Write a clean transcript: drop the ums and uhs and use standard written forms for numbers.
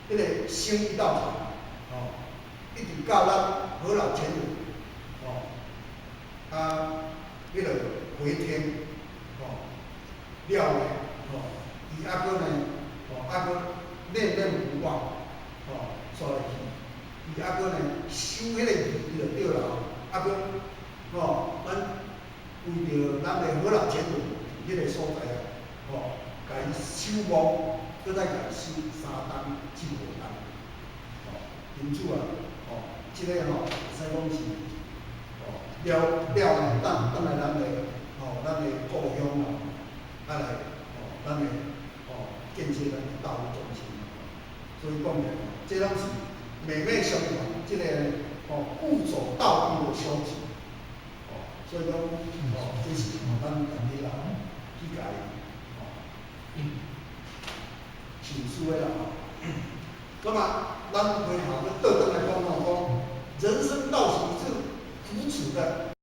彼个生意道場，一直到咱何老前人，彼个回天，了呢，伊猶閣呢，猶閣念念不忘，煞來去，伊猶閣呢守彼個儀就對啦，猶閣，咱為著咱的何老前人佇彼個所在啊，共伊守墓，閣再共伊守3冬至5冬，因此啊，這個會使講是，了了呢，等轉來咱的故鄉啊，來，咱的，建設咱的道務中心，所以講呢，這攏是脈脈相傳，這個不走道義的修持，所以講，這是咱家己人去共伊，請示的啦吼。那麼，咱回頭閣倒轉來講吼，講人生到底是苦楚的。